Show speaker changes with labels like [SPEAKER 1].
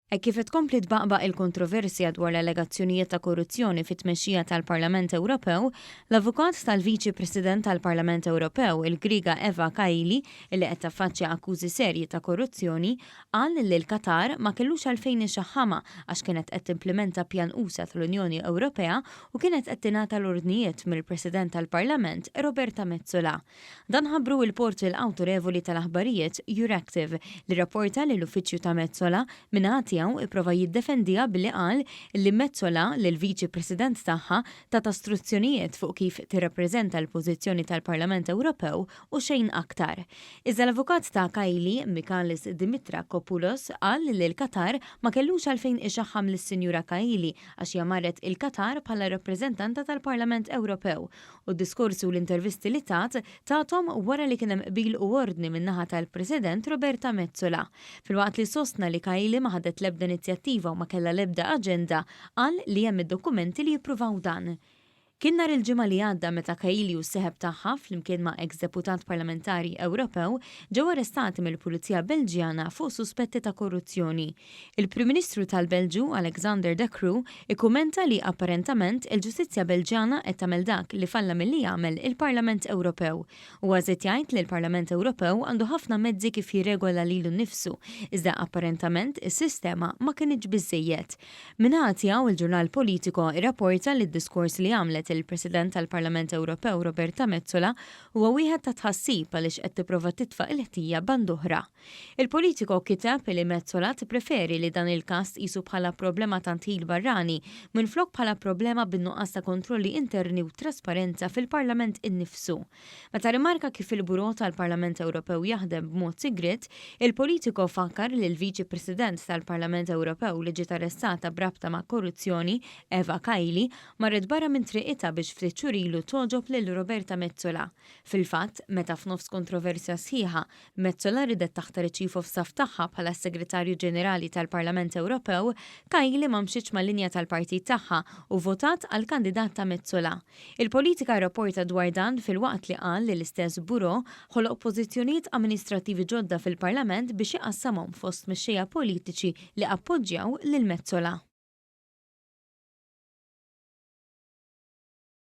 [SPEAKER 1] Hekk kif qed tkompli tbaqbaq il-kontroversja dwar l-allegazzjonijiet ta' korruzzjoni fit-tmexxija tal-Parlament Ewropew, l-avukat tal-Viċi President tal-Parlament Ewropew, il-Griega Eva Kaili, li qed taffaċċja akkużi serji ta' korruzzjoni, qal li l-Qatar ma kellux għalfejn ixaħħamha għax kienet qed timplimenta pjan usa' tal-Unjoni Ewropea u kienet qed tingħata l-ordnijiet mill-President tal-Parlament Roberta Metsola. Dan ħabbru il-portal awtorevoli tal-aħbarijiet Euractiv li rrapporta li l-uffiċċju ta' Metsola min-naħa tiegħu ipprova jiddefendiha billi qal li Metsola lill-Viċi President tagħha tat istruzzjonijiet fuq kif tirrappreżenta l-pożizzjoni tal-Parlament Ewropew u xejn aktar. Iżda l-avukat ta' Kaili, Michalis Dimitrakopoulos, qal li l-Qatar ma kellux għalfejn ixaħħam lis-Sinjura Kaili għax hija marret il-Qatar bħala rappreżentanta tal-Parlament Ewropew u d-diskorsi u l-intervisti li tat tathom wara li kien hemm qbil u ordni min-naħa tal-President Roberta Metsola. Filwaqt li sostna li Kaili ma ħadet l-ebda inizjattiva u ma kellha l-ebda aġenda, qal li hemm id-dokumenti li jippruvaw dan. Kien nhar il-Ġimgħa li għadda meta Kaili u s-sieħeb tagħha flimkien ma' ex-deputat parlamentari Ewropew ġew arrestati mill-Pulizija Belġjana fuq suspetti ta' korruzzjoni. Il-Prim Ministru tal-Belġju, Alexander De Croo, ikkummenta li apparentament il-ġustizzja Belġjana qed tagħmel dak li falla milli jagħmel il-Parlament Ewropew. Huwa żied jgħid li l-Parlament Ewropew għandu ħafna mezzi kif jirregola lilu nnifsu, iżda apparentament is-sistema ma kinitx biżżejjed. Min-naħa tiegħu, il-ġurnal Politico irrapporta li d-diskors li għamlet il-President tal-Parlament Ewropew Roberta Metsola huwa wieħed ta' tħassib għaliex qed tipprova titfa' il-ħtija band'oħra. Il-Politico kiteb li Metsola tippreferi li dan il-każ tqisu bħala problema ta' ndħil barrani minflok bħala problema bin-nuqqas ta' kontrolli interni u trasparenza fil-Parlament innifsu. Meta rimarka kif il-Bureau tal-Parlament Ewropew jaħdem b'mod sigriet, il-Politico fakkar li l-Viċi President tal-Parlament Ewropew li ġiet arrestata b'rabta ma' korruzzjoni, Eva Kaili, marret barra minn triqitha biex ftit xhur ilu togħġob lil Roberta Metsola. Fil-fatt, meta f'nofs kontroversja sħiħa, Metsola ridet taħtar iċ-Chief of Staff tagħha bħala s-Segretarju Ġenerali tal-Parlament Ewropew, Kaili ma mxietx mal-linja tal-partit tagħha u votat għall-kandidat ta' Metsola. Il-Politika rrapporta dwar dan filwaqt li qal li l-istess Bureau ħoloq pożizzjonijiet amministrattivi ġodda fil-Parlament biex iqassamhom fost mexxejja politiċi li appoġġjaw lil Metsola.